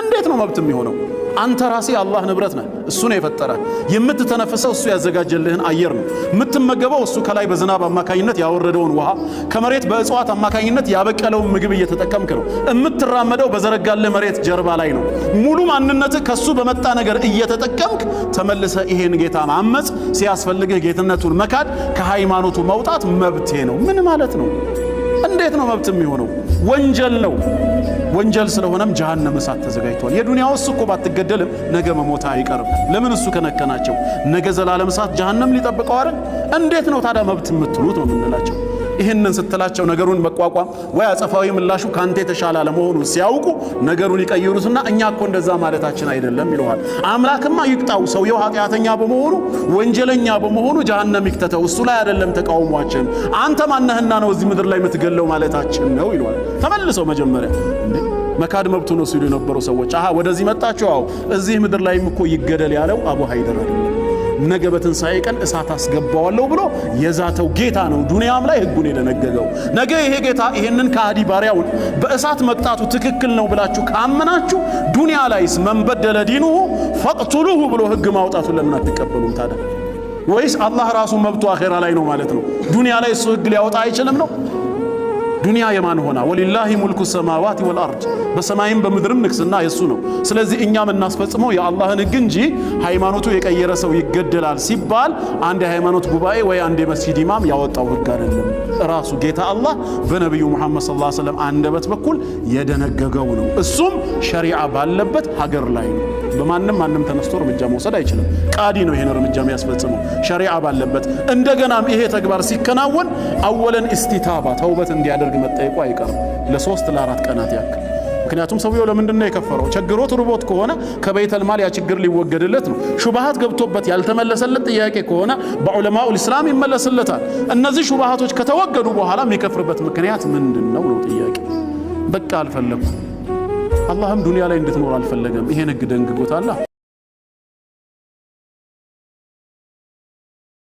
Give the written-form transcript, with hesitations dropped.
እንዴት ነው መብት የሚሆነው? አንተ ራስህ የአላህ ንብረት ነህ። እሱ ነው የፈጠረህ። የምትተነፍሰው እሱ ያዘጋጀልህን አየር ነው። የምትመገበው እሱ ከላይ በዝናብ አማካኝነት ያወረደውን ውሃ፣ ከመሬት በእጽዋት አማካኝነት ያበቀለውን ምግብ እየተጠቀምክ ነው። የምትራመደው በዘረጋልህ መሬት ጀርባ ላይ ነው። ሙሉ ማንነትህ ከሱ በመጣ ነገር እየተጠቀምክ ተመልሰህ ይሄን ጌታ ማመፅ፣ ሲያስፈልግህ ጌትነቱን መካድ፣ ከሃይማኖቱ መውጣት መብቴ ነው። ምን ማለት ነው? እንዴት ነው መብት የሚሆነው? ወንጀል ነው። ወንጀል ስለሆነም ጀሃነም እሳት ተዘጋጅቷል። የዱንያው እሱ እኮ ባትገደልም ነገ መሞት አይቀርም። ለምን እሱ ከነከናቸው? ነገ ዘላለም እሳት ጀሃነም ሊጠብቀው አይደል? እንዴት ነው ታዲያ መብት የምትሉት ነው የምንላቸው። ይህንን ስትላቸው ነገሩን መቋቋም ወይ አጸፋዊ ምላሹ ካንተ የተሻለ አለመሆኑን ሲያውቁ ነገሩን ይቀይሩትና እኛ እኮ እንደዛ ማለታችን አይደለም ይለዋል። አምላክማ ይቅጣው፣ ሰውየው ኃጢአተኛ በመሆኑ ወንጀለኛ በመሆኑ ጀሃነም ይክተተው፣ እሱ ላይ አይደለም ተቃውሟችን። አንተ ማነህና ነው እዚህ ምድር ላይ የምትገለው ማለታችን ነው ይለዋል። ተመልሰው መጀመሪያ እንዴ መካድ መብቱ ነው ሲሉ የነበሩ ሰዎች አሃ ወደዚህ መጣችሁ? አዎ እዚህ ምድር ላይም እኮ ይገደል ያለው አቡ ሀይደር አይደለም። ነገ በትንሣኤ ቀን እሳት አስገባዋለሁ ብሎ የዛተው ጌታ ነው። ዱንያም ላይ ህጉን የደነገገው። ነገ ይሄ ጌታ ይሄንን ከሃዲ ባሪያውን በእሳት መቅጣቱ ትክክል ነው ብላችሁ ካመናችሁ ዱንያ ላይስ من بدل دينه فاقتلوه ብሎ ህግ ማውጣቱን ለምን አትቀበሉም ታዲያ? ወይስ አላህ ራሱ መብቱ አኼራ ላይ ነው ማለት ነው? ዱንያ ላይ እሱ ህግ ሊያወጣ አይችልም ነው? ዱንያ የማን ሆና? ولله ملك السماوات والأرض፣ በሰማይም በምድርም ንግስና የሱ ነው። ስለዚህ እኛ የምናስፈጽመው የአላህን ህግ እንጂ ሃይማኖቱ የቀየረ ሰው ይገደላል ሲባል አንድ የሃይማኖት ጉባኤ ወይ አንድ የመስጂድ ኢማም ያወጣው ህግ አይደለም። ራሱ ጌታ አላህ በነቢዩ ሙሐመድ صلى الله عليه وسلم አንደበት በኩል የደነገገው ነው። እሱም ሸሪዓ ባለበት ሀገር ላይ ነው። በማንም ማንም ተነስቶ እርምጃ መውሰድ አይችልም። ቃዲ ነው ይሄን እርምጃ የሚያስፈጽመው ሸሪዓ ባለበት። እንደገናም ይሄ ተግባር ሲከናወን أولا استتابة ተውበት እንዲያደርግ መጠየቁ አይቀርም ለ3 ለ4 ቀናት ያክል። ምክንያቱም ሰውየው ለምንድን ነው የከፈረው? ቸግሮት ርቦት ከሆነ ከበይተል ማል ያ ችግር ሊወገድለት ነው። ሹብሃት ገብቶበት ያልተመለሰለት ጥያቄ ከሆነ በዑለማኡል ኢስላም ይመለስለታል። እነዚህ ሹብሃቶች ከተወገዱ በኋላ የሚከፍርበት ምክንያት ምንድን ነው ነው ጥያቄ። በቃ አልፈለኩም። አላህም ዱንያ ላይ እንድትኖር አልፈለገም። ይሄን ህግ ደንግጎታል።